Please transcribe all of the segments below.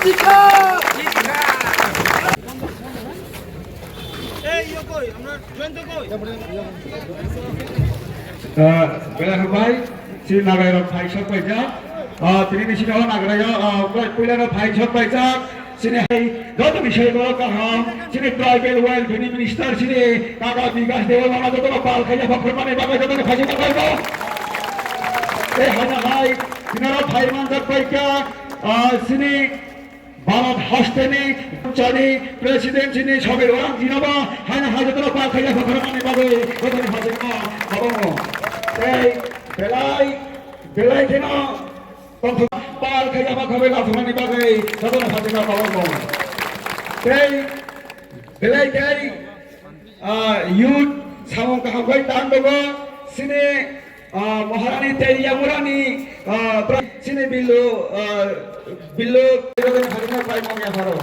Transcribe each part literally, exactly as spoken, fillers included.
Ah, belai hambai, chini nagarok phai sok paijak. Ah, tini ni sini o nagarok, ah, puila no phai sok paijak. Chini hai, joto ni saibo kaham, chini tribal welfare ni minister chini kaka Bikash Debbarma joto no pal khaijak, pal khaijak, joto no phai sok paijak. Tei hai na hai, tini oro phai manjak paikha, ah, chini Bharat hasteni chani president chini Samir Orang jinoba haina haja toro pa khaya khara mani bagwi gotoni hajima babango. Tei belai, belai kheno tongthok pa khaya ba khabai lathumani bagwi gotoni hajima babango. Tei belai tei Ah, youth samung kaham khai tang dogo, sini, ah, Maharani tei Yamurani, ah, pra-, sini Billu, ah, Billu, Billu bai mong ya pharo.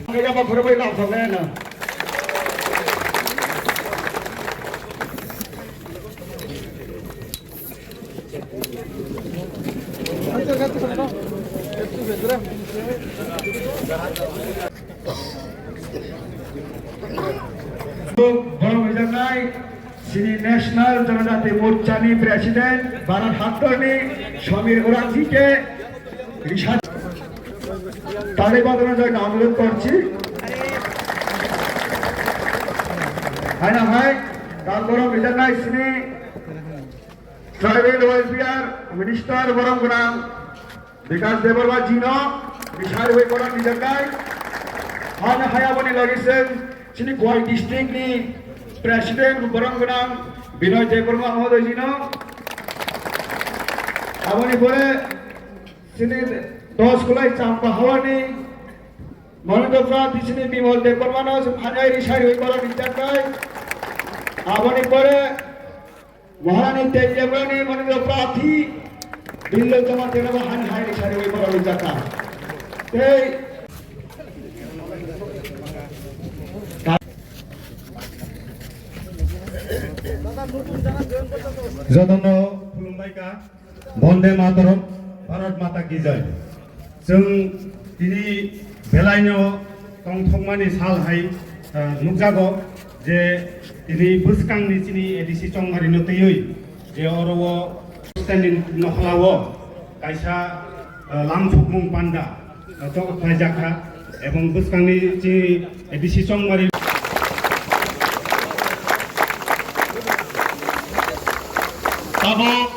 Kaya ba pharo bai lam thok na. Borok rijak nai chini National Janajati Morcha ni President Bharat Haptor ni Samir Orang ji ke rijak. Tali badana jai na anurodh korchi. Hai na hai, kal borok rijak nai chini Tribal Welfare Minister borom gwnang Bikash Debbarma jino bwsai rwui borom rijaknai. Hano hai aboni logi chwng chini Khowai district ni president borom gwnang Binoy Debbarma mohodoy jino. Aboni pore chini dos Khulai Champa hawani Manibhushan chini Bimal Debbarma no chwng phainai risai rwui borom rijaknai. Aboni pore Maharani tei Debrani manwi prarthi Billo Jamatia no han hai ni sari oi para oi jaka. Tei jotono khulumbai kha, Bonde Mataram, Bharat Mata Ki Jai. Chwng tini belaino tongthokmani sal hai, ah, nukjago je tini bwskangni chini A D C Chongmarino twiwi je oro o standing nokhlao kaisa, ah, lamsukmung panda, ah, chok khlaijakha, ebong bwskangni chini A D C Chongmari. Tabuk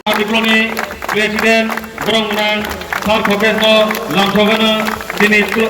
Adiploni President Borong Gwnang Sir Khokesno lamsogano tini kl-,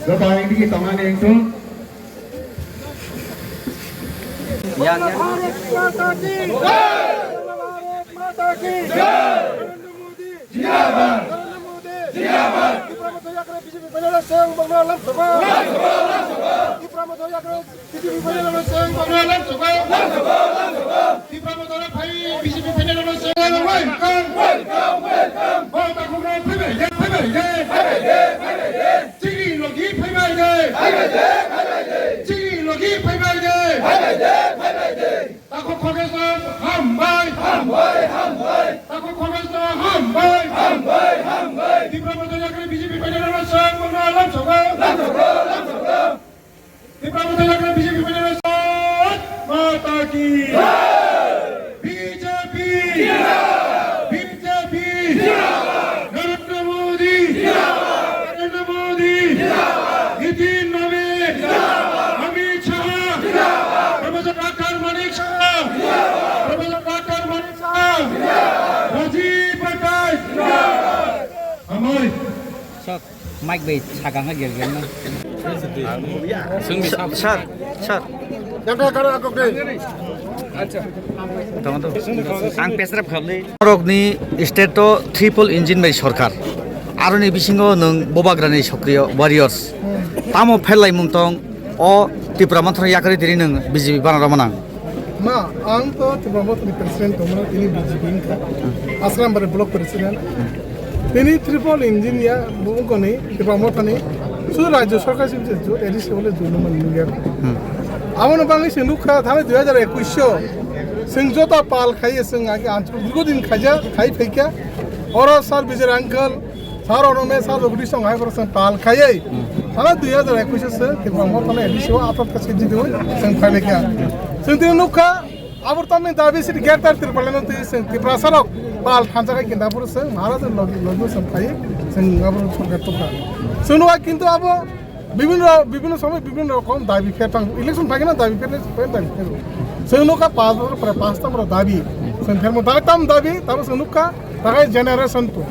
Joto ang digi tongnani wngthung. Bharat Mata ki jai! Bharat Mata ki jai! Narendra Modi! Zindabad! Narendra Modi! Zindabad! Tipra Motha Yakra B J P panel seng bangna lam soba. Lam soba, lam soba. Tipra Motha Yakra B J P panel seng bangna lam soba. Lam soba, lam soba. Tipra Motha phai B J P panel seng. Welcome, welcome, welcome. Bo ta khubra phai bai de, phai bai de. Phai bai de, phai bai de. Chini logi phai bai de. Phai bai de, phai bai de. Chini logi phai bai de. Phai bai de, phai bai de. Takhuk Khokesno hambai. Hambai, hambai. Takhuk Khokesno hambai. Hambai, hambai. Tipra Motha Yakra B J P panel seng bangna lam soba. Lam soba, lam soba. Tipra Motha Yakra B J P panel seng. Mata ki. Jai. B J P. Jai. B J P. Jai. Narendra Modi. Jai. Narendra Modi. Jai. Nitin Nabin. Jai. Amit Shah. Jai. Professor Doctor Manik Saha. Jai. Professor Doctor Manik Saha. Jai. Rajiv Patel. Jai. Amoi. Sok, mic bai sakang ha gel gel na. Sir, sir. Yang kau kalau aku ke. Tamo to. Ang pesrap khabli. Norokni state to triple engine bai sorkar. Aroni bisingo nwng Bubagrani sokriyo warriors. Tamo pherlaimung tong o Tipra Mothani yakarwi tini nwng B J P bana rwmana. Ma, ang to Tipra Mothani president tongmano tini B J P wngkha. Asrambari block president. Tini triple engine ya, bo wngkoni, Tipra Mothani, su rajyo sarkar simi se ju, A D C bole ju nang mani nungya. Hmm. Abono bangwi se nukha, thani dui hajar ekush o, sing jota pal khaiye sing age anchal dirgo din khaija, khai phaikha. Oro sir Vijay uncle, sir Onome, sir Jagadish song hai pora sing pal khaiye. Hmm. Thani dui hajar ekush o se, Tipra Mothani A D C o atat kasi jidui, sing phaikha. Sing tini nukha, Abo tamni dabi sini Greater Tipraland twi seng Tiprasa rok pal thansa kai kinda puru seng Maharaj logi logi seng kai seng abo sorkar tokha. Seng nukha kintu abo bibhinno bibhinno somoy bibhinno rokom dabi pher tang election phagina dabi pher pher dabi pher. Seng nukha pas bosor pore pas tam dabi seng pher mo dabi tam dabi tabo seng nukha takai generation to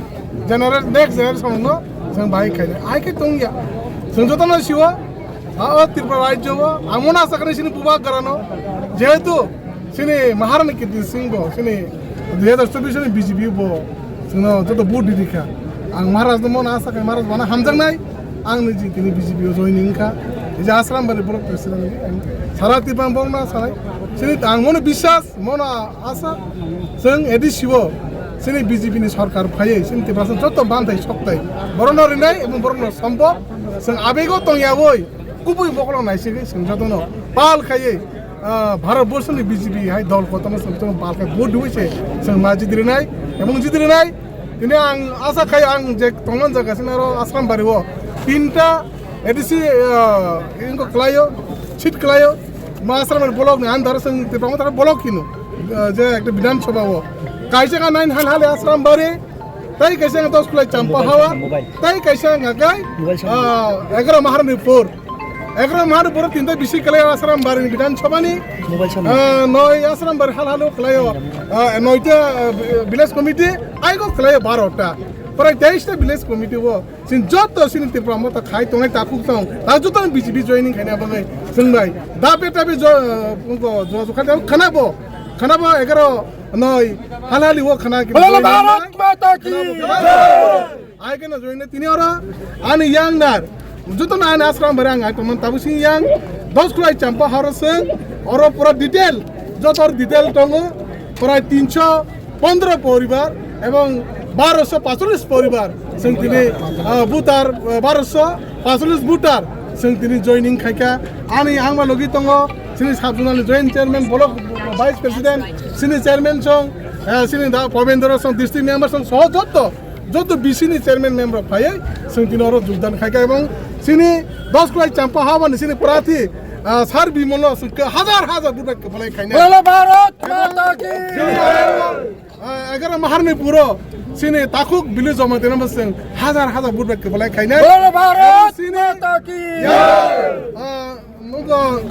generation next generation no seng bai khai ai ke tongya seng joto no siwa. Ah, o Tripura rajyo o, ang mona sakani sini bubagrano, jehetu sini Maharani Kirti Singh bo, sini dui hajar chobbish ni B J P bo, sino joto vote di dikha. Ang Maharaj no mona sakani Maharaj bana hamjaknai, ang ni jitini B J P o joining kha. Ija Asrambari block president ni, ang sara Tripura borok na sanai. Sini ang mona biswas, mona asa, sing A D C o, sini B J P ni sorkar phaiye, sini Tripura joto bantai soktai. Borokno rinai, ebong borokno sombok, sing abego tongya boi. Kubui bokolong naisigwi chwng jotono pal khaiwi, ah, Bharat borsoni B J P hai dol kotorno chwng jotono pal khai vote rwui se chwng ma jidrinai, ebong jidrinai. Tini ang asa khai ang je tongman jaga sini aro Asrambari o tinta A D C, ah, ingo klaio, seat klaio, ma Asrambari block ni under chwng Tipra Motha block hino, ah, je ekta Bidhan Sabha o kaisa ka nine hal hali Asrambari, Tai kaisa ang dos kulai champa hawa. Tai kaisa ang agai. Ah, egaroh Maharani pur. Egaroh Maharani pur tinta bisi kulai Asrambari Bidhan Sabha ni. Ah, noi Asrambari hal halo kulai. Ah, noita, ah, village committee. Aigo kulai barota. Prai teis ta village committee o. Sin joto sini Tipra Motha khai tongnai takhuk tong. Ta joto B J P joining khaina bagwi. Sing bai. Dabe tabe jo, ah, jo, jo khai khana bo. Khana bo egaroh noi halali o khana ki Bolo Bharat Mata ki jai. Ai kena join tini oro ani yang nar. Joto na ani Asrambari ang ai tomon tabu sing yang dos kulai champa haro seng oro pura detail joto detail tongo pura tinso pondro poribar ebong barosho pacholis poribar seng tini, ah, butar, ah, barosho pacholis butar seng tini joining khaika ani angma logi tongo sini sub zonal joint chairman block vice president sini chairman song, eh, sini da Pobendra song district member song soho joto, joto B C ni chairman member phaiwi song tini oro jogdan khaika ebong sini dos kulai champa habani sini prathi, ah, sar bimolo song ke hajar hajar budak kepalai khaina. Bolo Bharat Mata ki. Ah, egaroh Maharani puro sini takhuk bili joma tena song hajar hajar budak kepalai khaina. Bolo Bharat sini Mata ki. Ah, Nugo,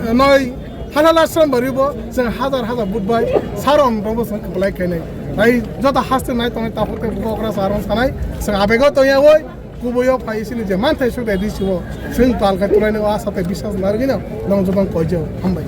eh, noi, halala Asrambari bo, seng hajar hajar vote bai, sarom bo seng kepalai khainai. Tai joto haste nai tongnai takhuk tei bokra sarom sanai, seng abego tongya oi, kuboyo phai sini je manthai suk dai disi o, seng pal khai tulai no asa tei biswas nargino, nong jobang koijo, hambai.